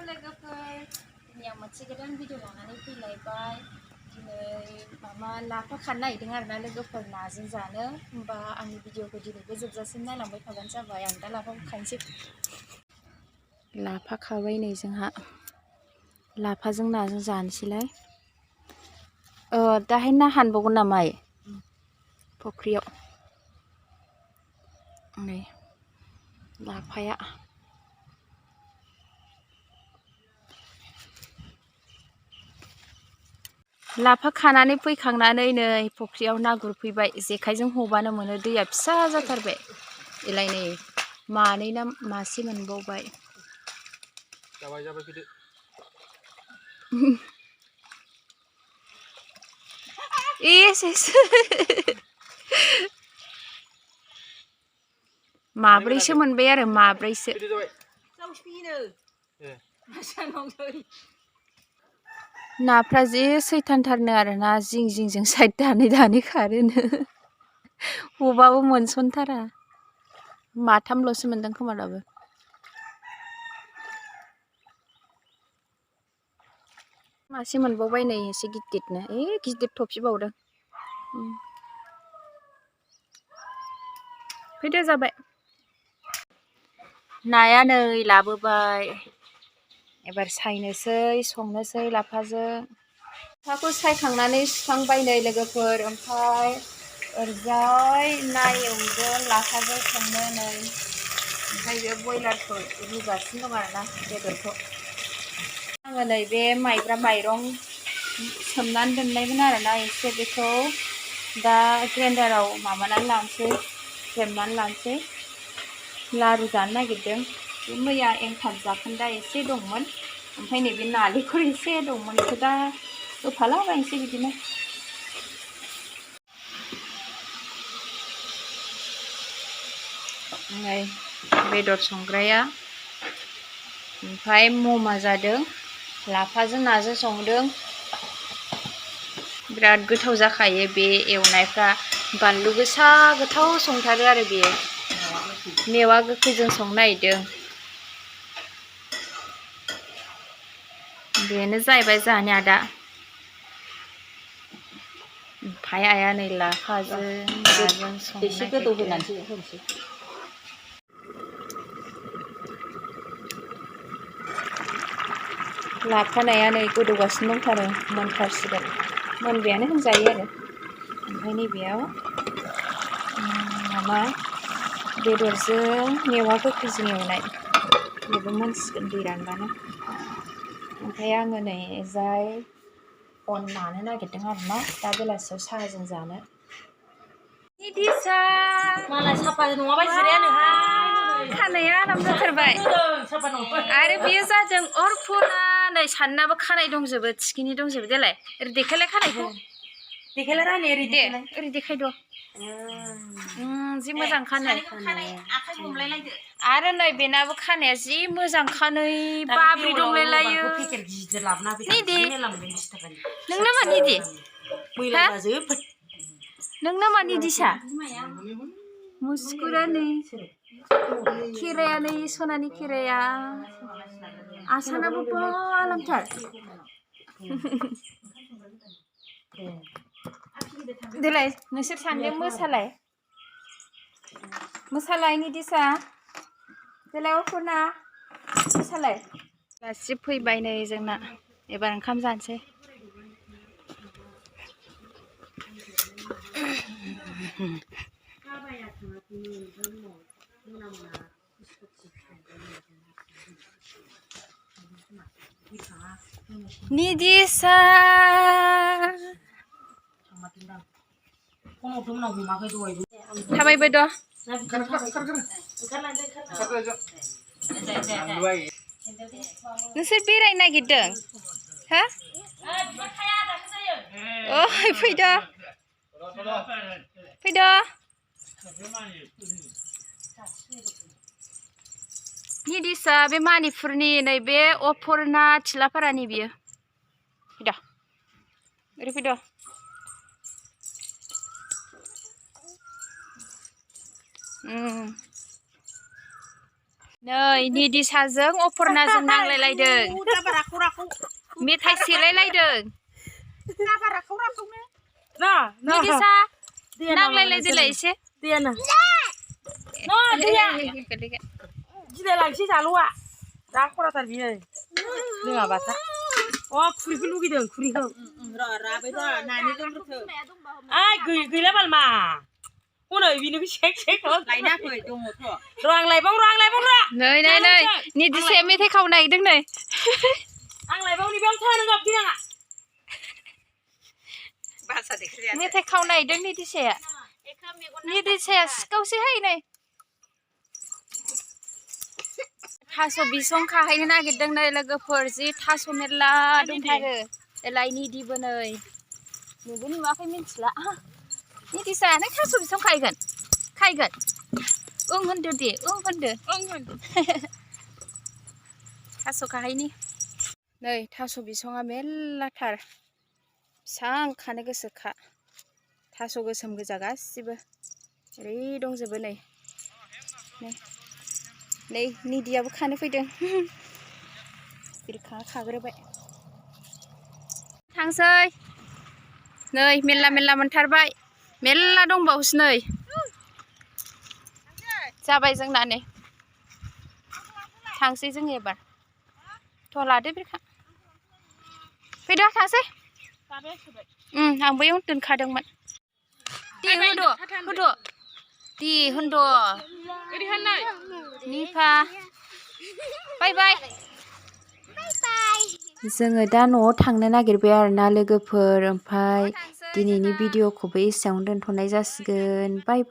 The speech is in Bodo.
लोगोफोर दिनै मोनसे गोदान भिडिअ लानानै फैलायबाय दिनै माबा लाफा खानो नागिरदों आरोना लोगोफोर नाजों जानो होमबा आंनि भिडिअखौ दिनैबो जोबजासिम नायलांबाय थाबानो जाबाय आं दा लाफाखौ खानोसै लाफा खाबाय नै जोंहा लाफाजों नाजों जानोसैलाय दाहाय ना हानबावगोन नामा फुख्रियाव नै लाफाया लाफा खानानै फैखांनानै नै फुख्रियाव ना गुरफैबाय जेखाइजों हबानो मोनो दैया फिसा जाथारबाय एलाय नै मानै ना मासे मोनबावबाय जाबाय फैदो एस माब्रैसो मोनबाय आरो माब्रैसो नाफ्रा जे सैथानथारनो आरोना जिं जिंजों साइड दानै खारोनो हबाबो मोनसनथारा माथामल'सो मोनदों खोमा दाबो मासे मोनबावबाय नै एसे गिदिरनो गिदिर थफिबावदों फैदो जाबाय नाया नै लाबोबाय एबार सायनोसै संनोसै लाफाजों लाफाखौ सायखांनानै सुखांबाय नै लोगोफोर ओमफ्राय ओरैजाय ना एवदों लाफाजों संनो नै ओमफ्राय बे बयलारखौ रुगासिनो दं आरोना बेदरखौ आङो नै बे माइब्रा माइरं सोमनानै दोननायमोन आरोना एसे बेखौ दा ग्राइन्डाराव माबानानै लानोसै सेबनानै लानोसै लारु जानो नागिरदों बे मैया एंखाम जाखोन्दा एसे दंमोन ओमफ्राय नैबे नालेंखर एसे दंमोन बेखौ दा होफालाबायनोसै बिदिनो नै बेदर संग्राया ओमफ्राय ममा जादों लाफाजों नाजों संदों बिराद गोथाव जाखायो बे एवनायफ्रा बानलु गोसा गोथाव संथारो आरो बेयो मेवा गोखैजों संनो नागिरदों बेनो जाहैबाय जोंहानि आदा ओमफ्राय आइया नै लाफाजों नाजों संनो नागिरदों लाफानाया नै गोदौगासिनो दंथारो मोनथारसिगोन मोनबायानो होनजायो आरो ओमफ्राय नैबेयाव माबा बेदरजों मेवा गोखैजों एवनाय बेबो मोनसिगोन दै रानबानो ओमफ्राय आङो नै जाय अन नानो नागिरदों आरोना दा बेलासियाव साहाजों जानो मालाय साफा नङाबा जिरायानोहाय खानाया आराम जाथारबाय आरो बेयो जादों अर्पना नै साननाबो खानाय दंजोबो थिखिनि दंजोबो देलाय ओरै देखायलाय खानायखौ देखायला रानि ओरै दे ओरै देखायद' जि मोजां खानाय आखाइ हमलायलायदो आरो नै बेनाबो खानाया जि मोजां खानै बाब्रि दंलायलायो गिदिर लाबोना निदि नों नोंनो नामा निदि मैला नों नामा निदिसा मुस्कुरा नै खेराया नै सनानि खेराया आसानाबो आलामथार देलाय नोंसोर सानैजों मोसालाय निदिसा देलाय अफना मोसालाय गासि फैबाय नै जोंना एबार ओंखाम जानोसै निदिसा थाबायबाय द' नोंसोर बेरायनो नागिरदों हा फैद' निदिसा बे मानिपुरनि नैबे अफरना थिलापारानि बियो फैद' ओरै फैद' नै निदिसाजों अपर्नाजों नांलायलायदों मेथाइ सेलायलायदों निदिसा नांलायलायदोलाय एसे दैयानो दैया गिलाय लांसै जाल'आ जा खराथार बियो लोङाबाथा खुरिखौ लुगैदों खुरिखौ गैला बाल मा हनै बिनिखौ सेक सेक खालामलायना फै दङथ' र' आं लायबाव नै निदिसाया मेथाइ खावनो नागिरदों नै आं लायबावनि बेयाव थानो गाबफैनाङा मेथाइ खावनो नागिरदों निदिसाया सिखावसैहाय नै थास' बिसं खाहैनो नागिरदों नै लोगोफोर जि थास' मेरला दंथारो एलाय निदिबो नै नुबो नुवाखै मिन्थिला निदिसा नों थास' बिसं खायगोन ओं होनदो दे ओं होनदो थास' खाहैनि नै थास' बिसङा मेरलाथार बेसां खानो गोसोखा थास' गोसोम गोजा गासिबो ओरै दंजोबो नै निदियाबो खानो फैदों बिरखा खाग्रोबाय थांसै नै मेरला मोनथारबाय मेरला दंबावोसो नै जाबाय जोंना नै थांसै जों एबार थ' लादो बिरखा फैदो थांसै आं बैयाव दोनखादोंमोन दे होद दे होनद' निफा बाय जोङो दा न'आव थांनो नागिरबाय आरोना लोगोफोर ओमफ्राय दिनैनि भिडिअ'खौबो एसेयावनो दोनथ'नाय जासिगोन बाय